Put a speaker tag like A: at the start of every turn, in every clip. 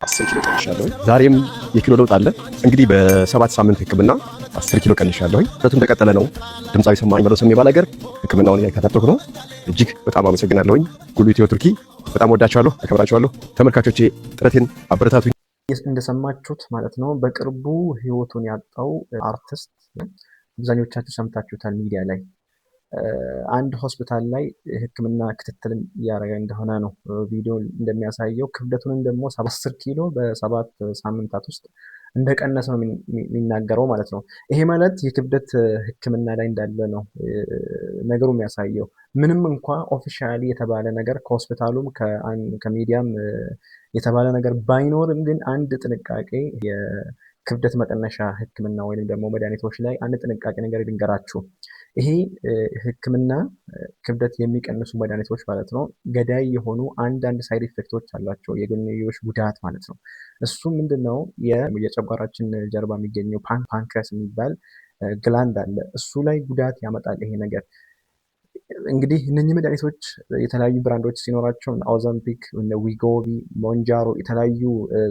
A: 10 ኪሎ ቀንሻለሁኝ። ዛሬም የኪሎ ለውጥ አለ። እንግዲህ በ7 ሳምንት ሕክምና 10 ኪሎ ቀንሻለሁኝ። ጥረቱ እንደቀጠለ ነው። ድምፃዊ ሰማኸኝ በለው ሰሜ ባላገር ሕክምናውን እየተከታተልኩ ነው። እጅግ በጣም አመሰግናለሁኝ። ጉሉ ኢትዮ ቱርኪ በጣም ወዳችኋለሁ፣ አከብራችኋለሁ። ተመልካቾቼ ጥረቴን አበረታቱኝ።
B: እንደሰማችሁት ማለት ነው። በቅርቡ ህይወቱን ያጣው አርቲስት አብዛኞቻችሁ ሰምታችሁታል ሚዲያ ላይ፣ አንድ ሆስፒታል ላይ ሕክምና ክትትል እያደረገ እንደሆነ ነው ቪዲዮ እንደሚያሳየው። ክብደቱንም ደግሞ 10 ኪሎ በ7 ሳምንታት ውስጥ እንደቀነሰ ነው የሚናገረው ማለት ነው። ይሄ ማለት የክብደት ሕክምና ላይ እንዳለ ነው ነገሩ የሚያሳየው። ምንም እንኳ officially የተባለ ነገር ከሆስፒታሉም ከሚዲያም የተባለ ነገር ባይኖርም ግን አንድ ጥንቃቄ፣ የክብደት መቀነሻ ሕክምና ወይም ደግሞ መድኃኒቶች ላይ አንድ ጥንቃቄ ነገር ልንገራችሁ። ይሄ ህክምና ክብደት የሚቀንሱ መድኃኒቶች ማለት ነው ገዳይ የሆኑ አንዳንድ side effect ኦች አሏቸው፣ የጎንዮሽ ጉዳት ማለት ነው። እሱ ምንድን ነው? የጨጓራችን ጀርባ የሚገኘው pancreas የሚባል gland አለ። እሱ ላይ ጉዳት ያመጣል ይሄ ነገር። እንግዲህ እነኚህ መድኃኒቶች የተለያዩ brand ኦች ሲኖራቸው Ozempic፣ Wegovy፣ Mounjaro የተለያዩ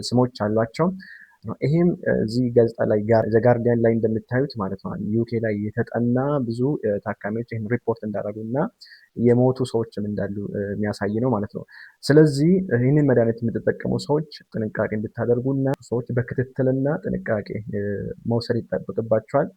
B: ስሞች አሏቸው። ይሄም እዚህ ጋዜጣ ላይ The Guardian ላይ እንደምታዩት ማለት ነው UK ላይ የተጠና ብዙ ታካሚዎች ይህን ሪፖርት እንዳደረጉ እና የሞቱ ሰዎችም እንዳሉ የሚያሳይ ነው ማለት ነው። ስለዚህ ይህንን መድኃኒት የምትጠቀሙ ሰዎች ጥንቃቄ እንድታደርጉና ሰዎች በክትትልና ጥንቃቄ መውሰድ ይጠበቅባቸዋል።